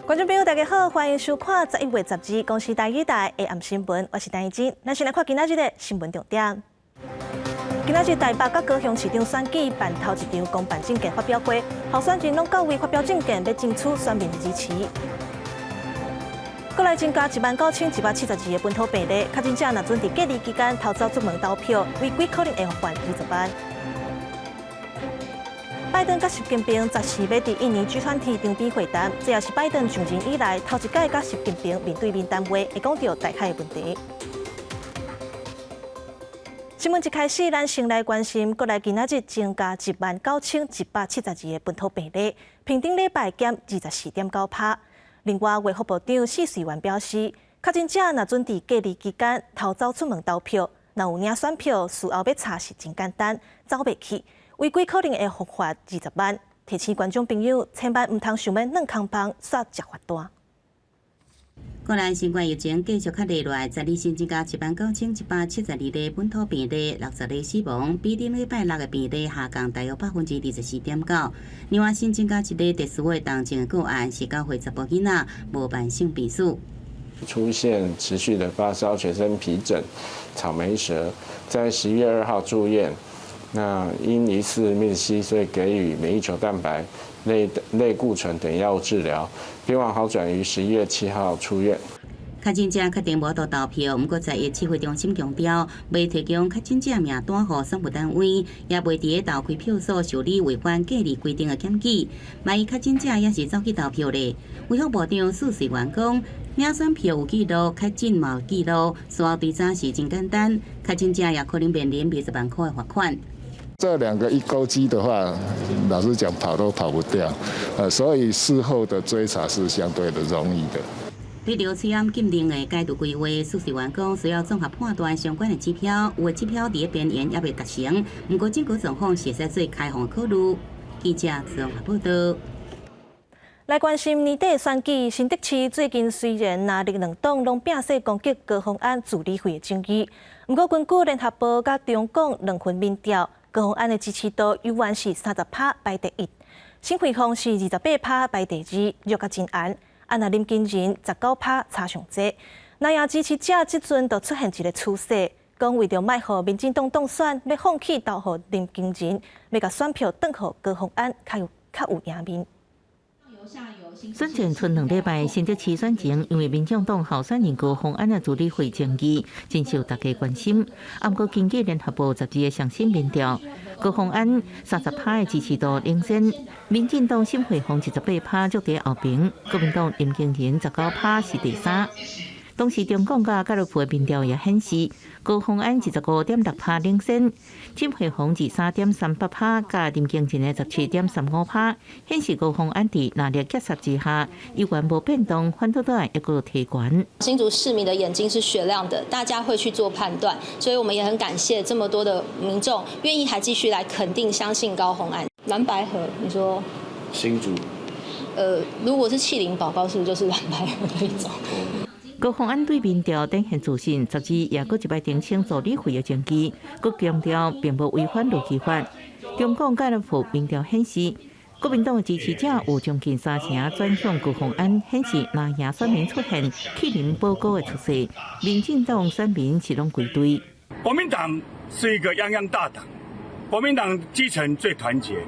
觀眾朋友，大家好，歡迎收看11月12公視台語台下暗新聞，我是陳怡靜。咱先來看今仔日的新聞重點。今仔日台北佮高雄市長選舉辦頭一場公辦政見發表會，候選人攏到位發表政見，欲爭取選民的支持。閣來增加19,172個本土病例，確診者若準佇隔離期間偷走出門投票，違規可能會罰20萬。拜登佮習近平14欲佇印尼 G20 場邊會談，這也是拜登上任以來頭一擺佮習近平面對面談話，會講著台海問題。新聞一開始，咱先來關心，閣來今仔日增加19,172個本土病例，平頂禮拜減24.9%。另外，衛福部長許瑞元表示，確診者若準佇隔離期間偷走出門投票，若有領選票，事後欲查是真簡單，走袂去。違規可能會罰20萬，提醒觀眾朋友千萬毋通想欲軟空枋煞食罰單。國內新冠疫情繼續較熱來，十二新增加19,172例本土病例，60例死亡，比頂禮拜六的病例下降大約24.9%。另外新增加一例特殊的重症的個案，是9歲查埔囡仔，無慢性病史。出現持續的發燒、全身皮疹、草莓舌，在11月2號住院。那因疑似 MIS-C，所以給予免疫球蛋白、類固醇等藥物治療，病況好轉於11月7號出院。確診者確定無法度投票，毋過在疫指揮中心強調，袂提供確診者名單予選務單位，也袂佇咧投開票所受理違反隔離規定的檢舉。萬一確診者猶是走去投票咧，衛福部長許瑞元講，領選票有記錄，確診嘛有記錄，事後追查是真簡單，確診者也可能面臨20萬塊的罰款。這兩個一勾機的話，老實講跑都跑不掉，所以事後的追查是相對的容易的。對著喙罨禁令的解除規劃，許瑞元講需要綜合判斷相關的指標，有的指標佇咧邊緣猶未達成，毋過整個狀況是會使做開放的考慮。記者綜合報道。來關心年底選舉，新竹市最近雖然藍綠兩黨攏摒勢攻擊高虹安助理費的爭議，毋過根據聯合報佮中廣兩份民調，高虹安的支持度猶原是30%排第一，沈慧虹是28%排第二，弱甲真懸。啊，若林金仁19%差上濟。藍營支持者這陣就出現一個趨勢，講為著莫予民進黨當選，欲放棄投予林金仁，欲共選票轉予高虹安，較有贏面。選前賰2禮拜，新竹市選情因為民進黨候選人高虹安的助理費爭議，真受大家關心。毋過根據聯合報雜誌的上新民調，高虹安30%的支持度領先，民進黨沈慧虹28%就佇後邊，國民黨林金仁19%是第三。同時，中廣佮蓋洛普的民調也顯示，高虹安25.6%領先，沈慧虹23.38%，佮林金仁的17.35%，顯示高虹安佇藍綠夾殺之下，猶原無變動，反倒來一個提懸。新竹市民的眼睛是雪亮的，大家會去做判斷，所以我們也很感謝這麼多的民眾願意還繼續來肯定、相信高虹安。藍白合，你說？新竹。如果是氣靈寶寶，是不是就是藍白合的一種？高虹安對民調展現自信，雜誌也閣一擺澄清助理費的爭議，閣強調並無違反勞基法。中廣蓋洛普民調顯示，國民黨的支持者有將近三成轉向高虹安，顯示藍營選民出現棄林保高的趨勢，民進黨選民是攏歸隊。國民黨是一個泱泱大黨，國民黨基層最團結，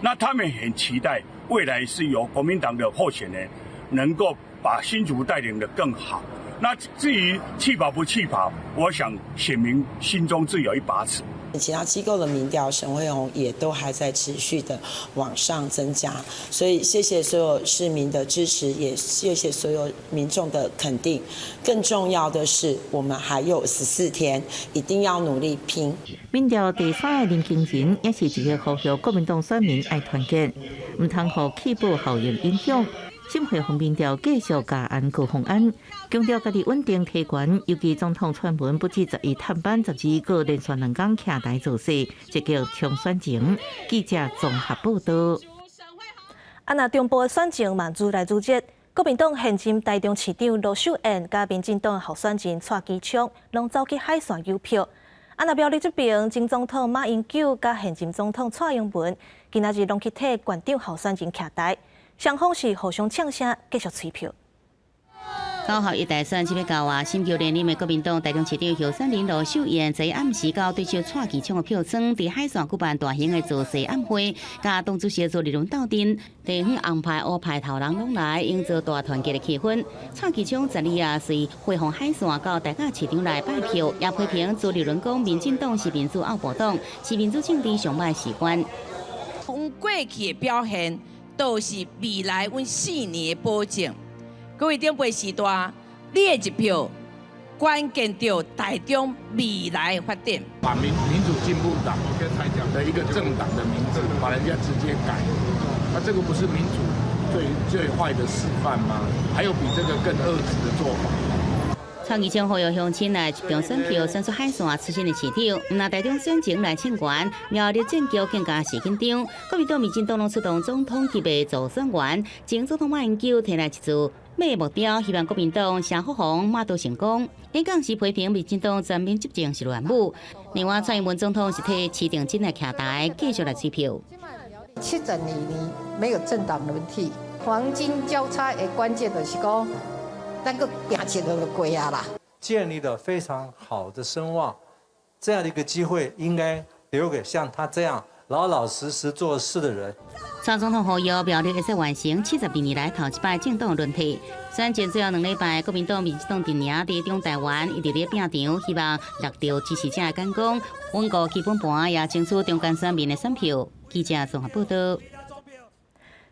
那他們很期待未來是由國民黨的候選人能夠把新竹帶領得更好。那至於棄保不棄保，我想選民心中自有一把尺。其他機構的民調，沈慧虹也都還在持續的往上增加，所以謝謝所有市民的支持，也謝謝所有民眾的肯定。更重要的是，我們還有14天，一定要努力拼。民調第三个林金仁也是一個呼籲國民黨選民愛團結，毋通予棄保效應影響。沈慧虹民調繼續加按高虹安，強調家己穩定提懸，尤其總統傳聞不止11探班，12閣連續兩工徛台造勢，積極衝選情。記者綜合報道。啊，若中部的選情嘛，愈來愈熱。國民黨現任台中市長盧秀燕佮民進黨候選人蔡其昌，攏走去海線誘票。啊，若苗栗這邊，前總統馬英九佮現任總統蔡英文，今仔日攏去替縣長候選人徛台。雙方是互相嗆聲，繼續催票。9號一大選這欲到啊，尋求連任的國民黨台中市長候選人盧秀燕，昨暗時到對手蔡其昌的票倉，佇海線舉辦大型的造勢晚會，佮黨主席朱立倫鬥陣，地方紅派、烏派頭人攏來，營造大團結的氣氛。蔡其昌昨日啊，隨匯豐海線到台甲市場來拜票，也批評朱立倫講民進黨是民主奧步黨，是民主政治上歹習慣。阮過去的表現，都是未來阮4年的保證。各位長輩時代，你的一票關鍵著台中未來的發展。把民主進步黨的一個政黨的名字，把人家直接改，那這個不是民主最最壞的示範嗎？還有比這個更惡質的做法？蔡其昌呼籲鄉親來集中選票，選出海線出身的市長。毋但台中選情來衝懸，苗栗政局更加是緊張。國民黨、民進黨攏出動總統級的助選員，前總統馬英九提來一組馬木雕，希望國民黨謝福洪馬到成功。演講時批評民進黨全面執政是亂舞。另外，蔡英文總統是替市長進來徛台，繼續來催票。72年沒有政黨輪替，黃金交叉的關鍵就是講。咱閣拚一下就過啊啦！建立了非常好的聲望，這樣的一個機會應該留給像他這樣老老實實做事的人。蔡總統呼籲苗栗會使完成72年來頭一擺政黨輪替。選戰最後兩禮拜，國民黨、民進黨陣營佇中台灣一直咧拼場，希望掠著支持者的眼光，穩固基本盤，也爭取中間選民的選票。記者綜合報道。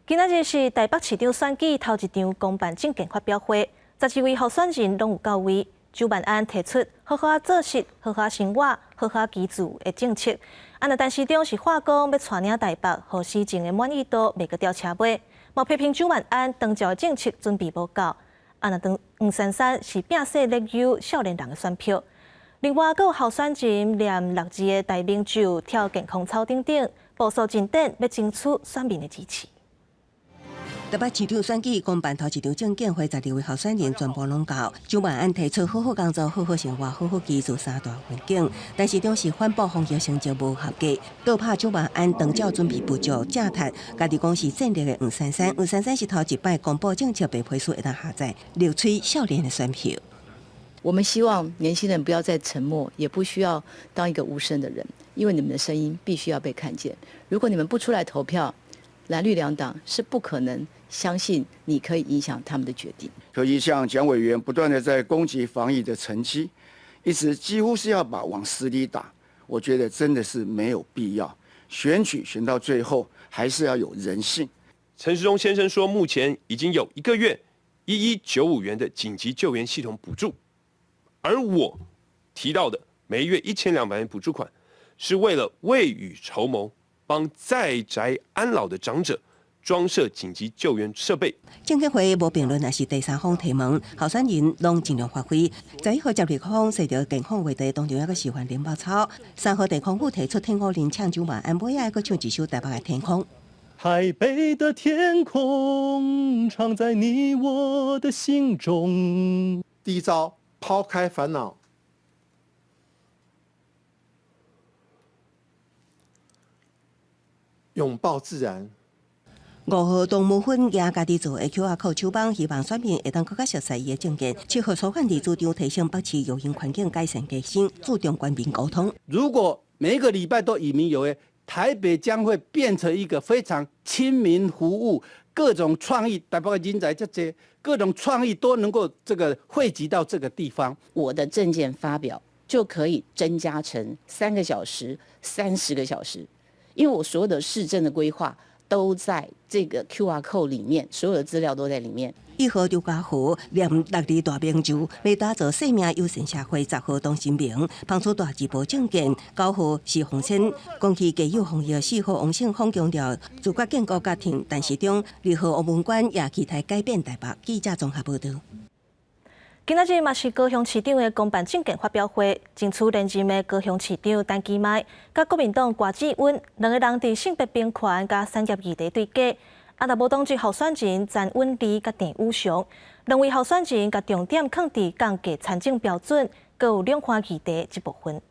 今仔日是台北市長選舉頭一場公辦政見發表會。12位候選人攏有到位。蔣萬安提出好好做事、好好生活、好好居住的政策。啊，若陳時中是話講欲帶領台北，予施政的滿意度袂閣掉車尾。嘛批評蔣萬安長照政策準備無夠。啊，若當黃珊珊是摒洗綠油少年人的選票。另外，閣有候選人念六字的大明咒、跳健康操等等，步數進展，欲爭取選民的支持。台北市長選舉公辦頭一場政見會，12位候選人全部攏到。蔣萬安提出好好工作、好好生活、好好居住三大願景，陳時中是反駁防疫成績無合格，倒拍蔣萬安長照準備不足，正談家己講是戰略的黃珊珊，黃珊珊是頭一擺公布政策白皮書會當下載，掠取少年的選票。我們希望年輕人不要再沉默，也不需要當一個無聲的人，因為你們的聲音必須要被看見。如果你們不出來投票，藍綠兩黨是不可能相信你可以影響他們的決定。可以像蔣委員不斷的在攻擊防疫的成績，一直幾乎是要把往死裡打，我覺得真的是沒有必要。選舉選到最後，還是要有人性。陳時中先生說，目前已經有一個月1195元的緊急救援系統補助，而我提到的每月1200元補助款，是為了未雨綢繆。幫在宅安老的長者裝設緊急救援設備。政見會無辯論，也是第三方提問，候選人攏盡量發揮。11號接熱風，踅著健康話題，當中一個示範練步操。3號鄭匡宇提出天鼓人唱蔣萬安，尾仔閣唱一首台北的天空。台北的天空，藏在你我的心中。第一招，拋開煩惱。擁抱自然。5號董木芬舉家己做的 QR code 手板，希望選民會當閣較熟悉伊的政見。7號蘇漢弟主張提升北市營運環境改善提升，注重官民溝通。如果每一個禮拜都與民有約，台北將會變成一個非常親民服務、各種創意，台北的人才這些各種創意都能夠這個匯集到這個地方。我的政見發表就可以增加成3個小時、30個小時。因為我所有的市政的規劃都在這個 QR code 裡面，所有的資料都在裡面。1號劉家和念六字大明咒，欲打造生命友善社會。10號董新明放出大字報政見。9號是洪千講起家有防疫。4號王勝峰強調自覺建國家庭，陳時中2號王文官也期待改變台北。記者綜合報道。今仔日嘛是高雄市長的公辦政見發表會，爭取連任的高雄市長陳其邁，佮國民黨郭志溫兩个人佇性別平權佮產業議題對決。啊，若無黨籍候選人詹允利佮鄭宇翔，兩位候選人共重點囥佇降低參政標準，閣有兩岸議題這部分。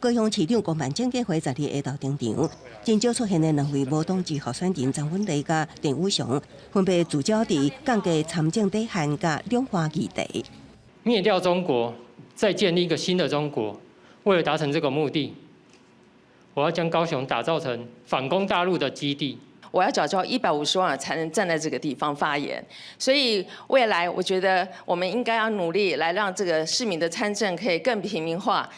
高雄市長公辦政見會12下晝登場，真少出現的兩位無黨籍候選人張文麗佮鄭宇翔，分別聚焦佇降低參政底限佮兩化議題。滅掉中國，再建立一個新的中國。為了達成這個目的，我要將高雄打造成反攻大陸的基地。我要繳交150萬才能站在這個地方發言，所以未來我覺得我們應該要努力來讓這個市民的參政可以更平民化。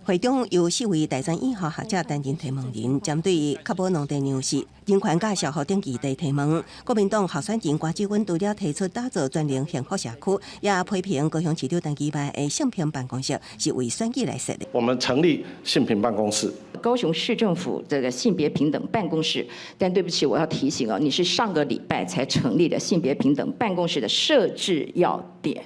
會中由四位大專院校學者擔任提問人，針對確保農地糧食、人權佮社福等議題提問。國民黨候選人郭志溫除了提出打造全齡幸福社區，也批評高雄市長陳其邁的性平辦公室是為選舉來設的。我們成立性平辦公室。高雄市政府這個性別平等辦公室，但對不起，我要提醒哦，你是上個禮拜才成立的性別平等辦公室的設置要點。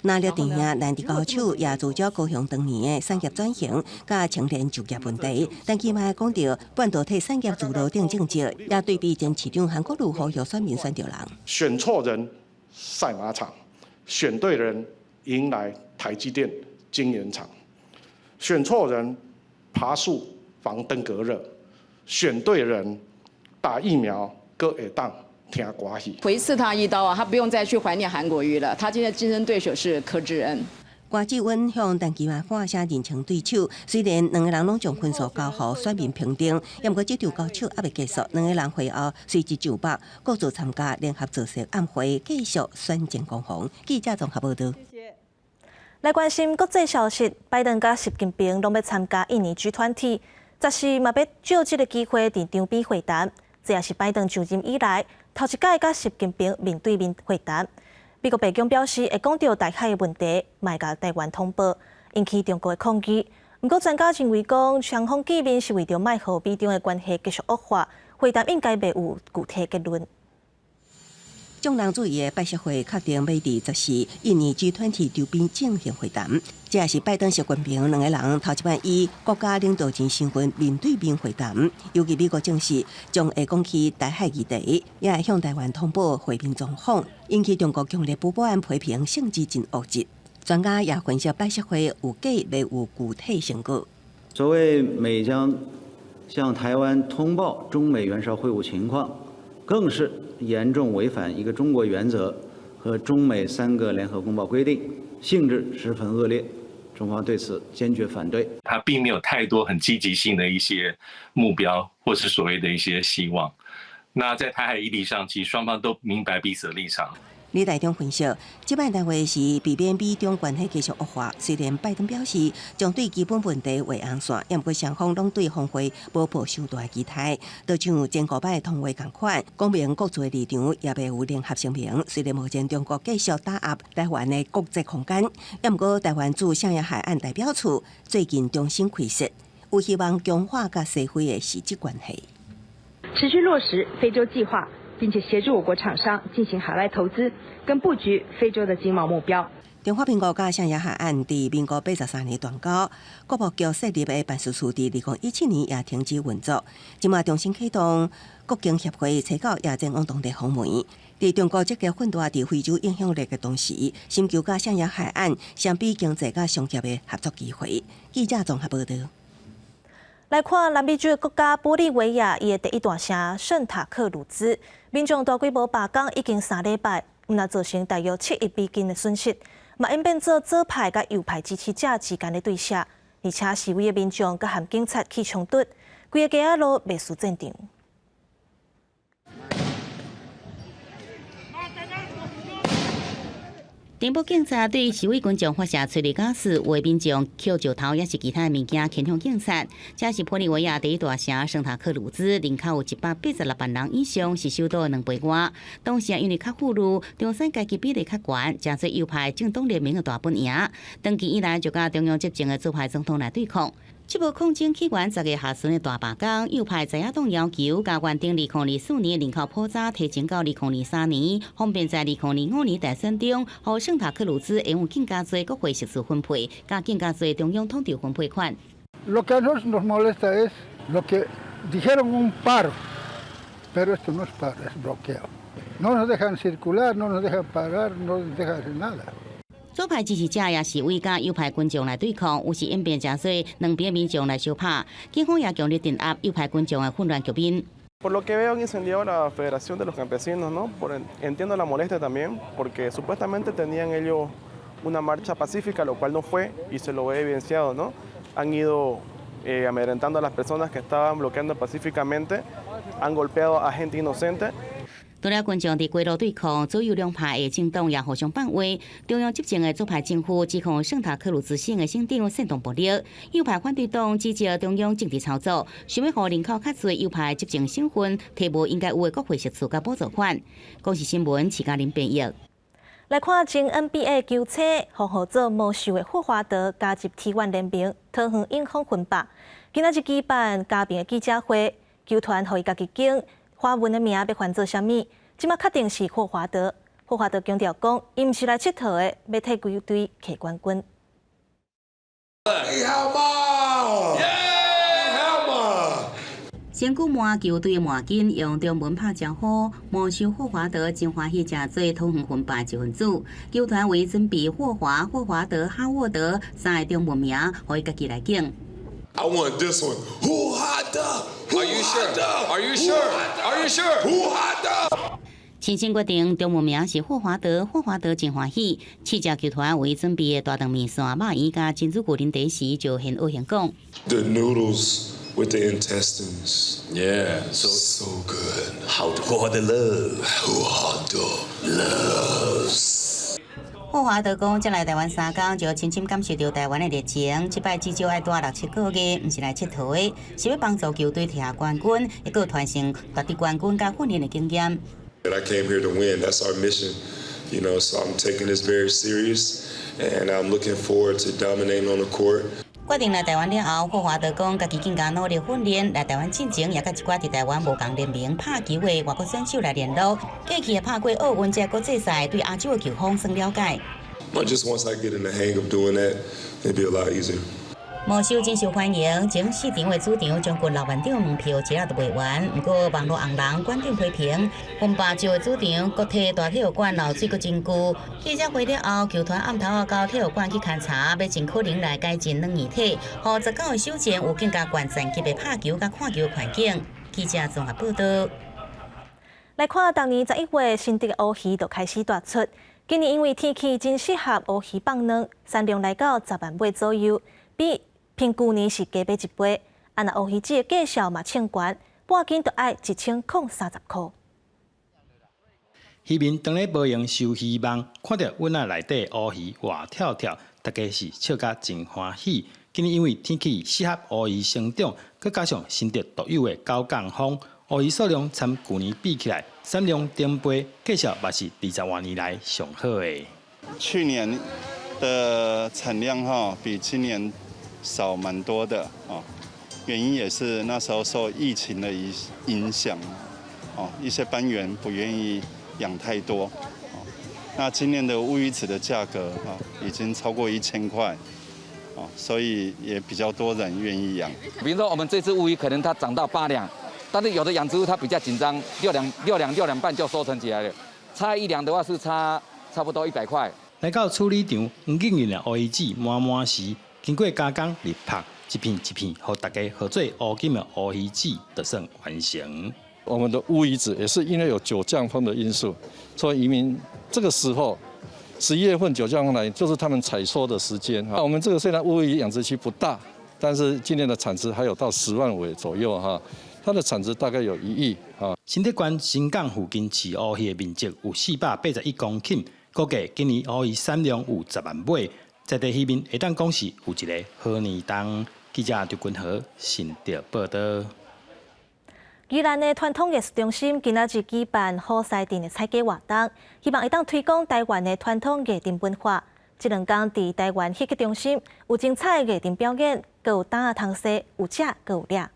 藍綠陣營難敵高手，也聚焦高雄當年的產業轉型佮青年就業問題。陳其邁講著半導體產業自勞等政績，也對比前市長韓國瑜呼籲選民選著人。選錯人賽馬場，選對人迎來台積電晶圓廠。選錯人爬樹防登革熱，選對人打疫苗閣會當聽歌戲。回刺他一刀啊！他不用再去懷念韓國瑜了。他今天競爭對手是柯志恩。郭志溫向陳其邁喊聲認清對手，雖然兩個人攏將分數交予選民評定，毋過這場交手猶未結束，兩個人會後隨即就北各自參加聯合造勢晚會，繼續選戰攻防。記者綜合報導。來關心國際消息，拜登佮習近平攏欲參加印尼 G20，十四嘛欲藉這个機會佇長邊會談。這也是拜登就任以來頭一擺佮習近平面對面會談。美國白宮表示會講著台海的問題，嘛會共台灣通報，引起中國的抗議。毋過專家認為講，雙方見面是為著莫予美中的關係繼續惡化，會談應該袂有具體結論。眾人注意的拜習會確定欲佇14印尼 G20 周邊進行會談，這也是拜登、習近平兩个人頭一擺以國家領導人身份面對面會談。尤其美國證實將會講起台海議題，也會向台灣通報會面狀況，引起中國強烈不安批評，性質真惡質。專家也分析拜習會預計袂有具體成果。所謂美將向台灣通報中美元首會晤情況，更是嚴重違反一個中國原則和中美三個聯合公報規定，性質十分惡劣，中方對此堅決反對。他並沒有太多很積極性的一些目標，或是所謂的一些希望。那在台海議題上，其實雙方都明白彼此的立場。李大中分析，這擺談話是避免美中關係繼續惡化。雖然拜登表示將對基本問題畫紅線，毋過雙方攏對峰會無抱傷大期待。就像前五擺通話仝款，講明各自的立場，也袂有聯合聲明。雖然目前中國繼續打壓台灣的國際空間，毋過台灣駐象牙海岸代表處最近重新開設，有希望強化佮西非的實質關係。持續落實非洲計劃。並且協助我國廠商進行海外投資，跟布局非洲的經貿目標。中華民國佮象牙海岸佇民國83年斷交，國貿局設立的辦事處佇2017年也停止運作。這馬重新啟動國境協會，冊九也前往當地訪問。佇中國積極擴大佇非洲影響力的同時，尋求佮象牙海岸相比經濟佮商業的合作機會。記者綜合報導。來看南美洲國家玻利維亞，伊的第一大城聖塔克魯茲，民眾大規模罷工已經3禮拜，毋但造成大約7億美金的損失，嘛演變做左派佮右派支持者之間的對峙，而且示威的民眾閣和警察起衝突，規个街仔路袂輸戰場。電報警察對示威群眾發射催淚瓦斯，有的民眾抾石頭抑是其他的物件牽向警察。這是玻利維亞第一大城聖塔克魯茲，人口有186萬人以上，是首都的2倍外。當時因為較富裕，中產階級比例較懸，誠濟右派政黨聯盟的大本營。長期以來就佮中央執政的左派總統來對抗。這波抗爭起源10月下旬的大罷工，右派在野黨要求共原定2024年人口普查提前到2023年，方便在2025年大選中，予聖塔克魯茲會有更加濟國會席次分配，佮更加濟中央統籌分配款。 Lo que a nosotros nos molesta es lo que dijeron un paro, pero esto no es paro, es bloqueo. No nos dejan circular, no nos dejan parar, no nos dejan hacer nada. 左派支持者也示威，佮右派群眾來對抗，有時演變成做兩邊民眾來相拍，警方也強力鎮壓右派群眾的混亂局面。 Por lo que veo, han incendiado la Federación de los Campesinos, ¿no? Entiendo la molestia también, porque supuestamente tenían ellos una marcha pacífica, lo cual no fue y se lo he evidenciado, ¿no? Han ido amedrentando a las personas que estaban bloqueando pacíficamente, han golpeado a gente inocente. 除了群眾佇街路對抗，左右兩派的政黨也互相放話。中央執政的左派政府指控聖塔克魯茲省的省長煽動暴力，右派反對黨指責中央政治操作，想欲予人口較濟右派執政省份提無應該有的國會席次佮補助款。公視新聞徐嘉玲編譯。來看前 NBA 球星，封號做魔獸的霍華德加入鹈原聯盟，桃園永豐分霸。今仔日舉辦加盟的記者會，球團予伊家己揀華文的名欲翻做啥物？這馬確定是霍華德。霍華德強調講，伊毋是來𨑨迌的，欲替球隊摕冠軍。你好嗎？你好嗎？先古換球隊的毛巾，用中文拍招呼。魔獸霍華德真歡喜，成做桃園分霸一份子。球團為準備霍華、霍華德、哈沃德三个中文名，予伊家己來揀。 I want this one. 霍華德 Are you sure? Are you sure? Are you sure? 霍華德。親身決定中文名是霍華德，霍華德真歡喜。試食球團為準備的大腸麵線、肉圓佮珍珠龜苓茶時，就現學現講。 The noodles with the intestines. Yeah, so so good. 好霍華德 love，霍華德 loves。霍華德講，才來台灣3工，就深深感受著台灣的熱情。這擺至少愛蹛6、7個月，毋是來𨑨迌的，是欲幫助球隊提下冠軍，會閣傳承奪得冠軍佮訓練的經驗。 I came here to win. That's our mission. So I'm taking this very serious, and I'm looking forward to dominating on the court. 決定來台灣了後，霍華德講，家己更加努力訓練。來台灣進前，也佮一寡佇台灣無仝聯盟拍球的外國選手來聯絡。過去也拍過奧運這國際賽，對亞洲的球風算了解。 But just once I get in the hang of doing that, it'll be a lot easier. 魔獸真受歡迎，前四場的主場將近6萬張門票一下就賣完。毋過網路紅人觀點批評，分霸石的主場國體大體育館漏水閣真久。記者會了後，球團暗頭仔到體育館去勘查，欲盡可能來改進軟硬體，予19個首戰有更加懸層級的拍球佮看球環境。記者綜合報導。來看，逐年11月，新竹的烏魚就開始大出。今年因為天氣真適合烏魚放卵，產量來到10萬尾左右，比平舊年是加買一倍。啊，若烏魚子的價數嘛衝懸，半斤就愛1030塊。漁民當咧無閒收漁網，看著網仔內底烏魚活跳跳，大家是笑甲真歡喜。今年因為天氣適合烏魚生長，閣加上新竹獨有的九降風，烏魚數量參舊年比起來，產量頂倍，價數嘛是20外年來上好的。去年的產量哈比今年少蠻多的哦，原因也是那時候受疫情的影響，哦，一些班員不願意養太多，哦，那今年的烏魚子的價格啊已經超過1000塊，哦，所以也比較多人願意養。比如說我們這次烏魚可能它漲到8兩，但是有的養殖戶他比較緊張，6兩6兩6兩半就收成起來了，差1兩的話是差不多100塊。來到處理場，黃硬硬的烏魚子滿滿時，經過加工入拍，一片一片，予大家號做烏金的烏魚子，就算完成。我們的烏魚子也是因為有九降風的因素，所以漁民這個時候11月份九降風來，就是他們採收的時間。我們這個雖然烏魚養殖區不大，但是今年的產值還有到10萬尾左右哈，它的產值大概有1億啊。新竹縣新港附近飼烏魚的面積有481公頃，估計今年烏魚產量有10萬尾，在地漁民會當講是有一个好年冬。記者劉君和新竹報導。宜蘭的傳統藝術中心今仔日舉辦虎獅陣的踩街活動，希望會當推廣台灣的傳統藝陣文化。這兩工佇台灣戲曲中心有精彩的藝陣表演，閣有擔仔通踅，有食閣有掠。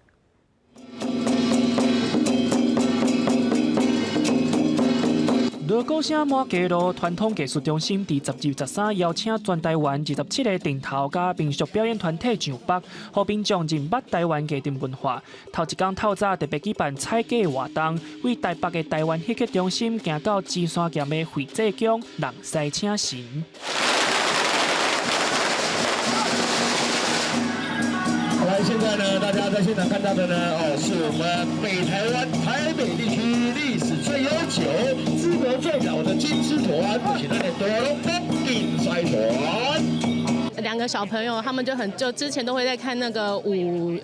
鑼鼓聲滿街路，傳統藝術中心佇12、13邀請全台灣27個陣頭佮民俗表演團體上北，予民眾認捌台灣藝陣文化。頭一工透早特別舉辦踩街活動，為台北的台灣戲曲中心行到芝山岩的惠濟宮，人獅請神。現在呢，大家在現場看到的呢，哦，是我們北台灣台北地區歷史最悠久、資格最老的金獅團，就是咱的大龍鳳競賽團。兩個小朋友，他們就很就之前都會在看那個舞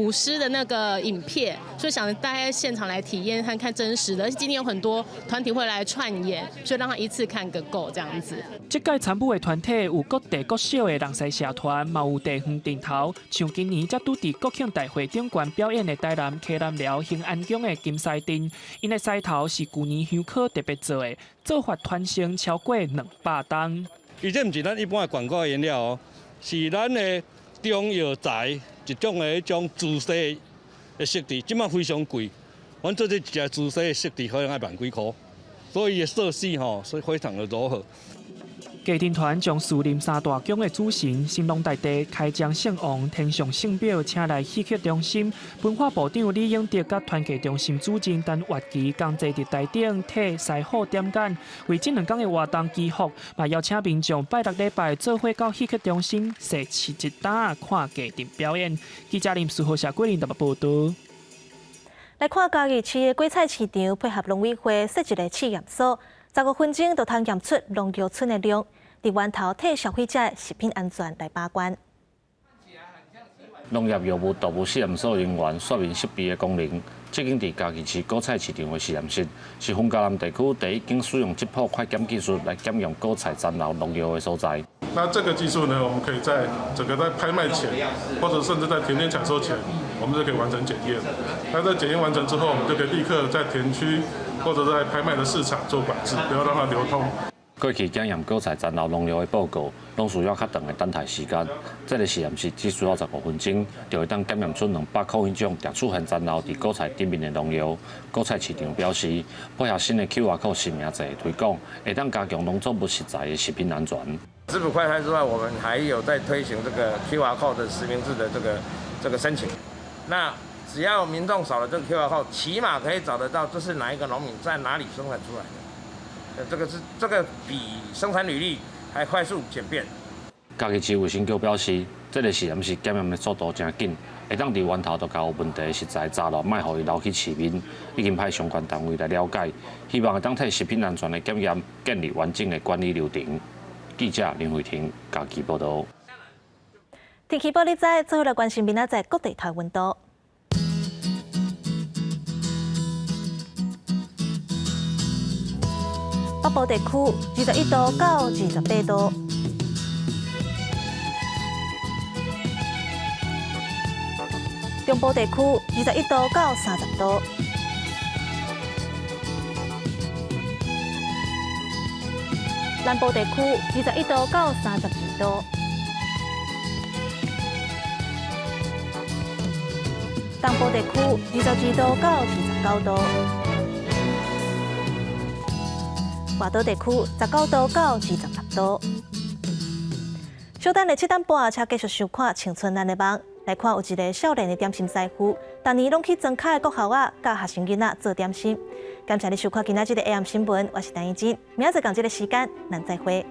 獅的那個影片，所以想帶在現場來體驗看看真實的。而且今天有很多團體會來串演，所以讓他一次看個夠這樣子。這屆參舞的團體有各地國小的人獅社團，嘛有地方陣頭，像今年才拄佇國慶大會頂懸表演的台南溪南寮興安宮的金獅陣，𪜶的獅頭是舊年香科特別做的，做法傳承超過200冬。伊這毋是咱一般的廣告顏料哦，是咱的中藥材一種的彼種朱砂的色質，這馬非常貴。阮做這一隻朱砂的色質可能愛萬幾箍，所以伊的色系吼，所以非常的柔和。藝陣團將士林三大宮的主神神農大帝、開漳聖王、天上聖表請來戲曲中心，文化部長李永得佮團藝中心主任陳月琪仝齊佇台頂替師傅點眼，為這兩工的活動祈福，嘛邀請民眾拜六禮拜做伙到戲曲中心踅市一搭看藝陣表演。記者林書豪、謝桂林台北報導。來看嘉義市的果菜市場，配合農委會設一个試驗所，15分鐘就通驗出農藥村的量。佇源頭替消費者食品安全來把關。農業藥物毒物試驗所人員說明設備的功能。這間佇嘉義市果菜市場的實驗室，是雲嘉南地區第一間使用質譜快檢技術來檢驗果菜殘留農藥的所在。那這個技術呢，我們可以在整個在拍賣前，或者甚至在田間採收前，我們就可以完成檢驗。那在檢驗完成之後，我們就可以立刻在田區或者在拍賣的市場做管制，不要讓它流通。過去檢驗果菜殘留農藥的報告，攏需要較長的等待時間。這个實驗室只需要15分鐘，就會當檢驗出200空一種定出現殘留佇果菜頂面的農藥。果菜市場表示，配合新的 QR code 實名制的推廣，會當加強農作物食材的食品安全。質譜快篩之外，我們還有在推行這個 QR code 的實名制的這個申請。那只要民眾掃了這個 QR code，起碼可以找得到這是哪一個農民在哪裡生產出來的。這個是這個比生產履歷還快速簡便。嘉義市衛生局表示，這个實驗室檢驗的速度誠緊，會當佇源頭就共有問題的食材閘落，莫予伊流去市面。已經派相關單位來了解，希望會當替食品安全的檢驗建立完整的管理流程。記者林慧婷嘉義報導。天氣報你知，最後來關心明仔載各地頭溫度。北部地區21度到28度，中部地區21度到30度，南部地區21度到32度，東部地區22度到29度。外島地區19度到26度。小等下7點半，請繼續收看《青春咱的夢》。來看有一个少年的點心師傅，逐年攏去莊跤的國校仔教學生囡仔做點心。感謝你收看今仔這个 AM 新聞，我是陳怡靜。明仔載仝這个時間，咱再會。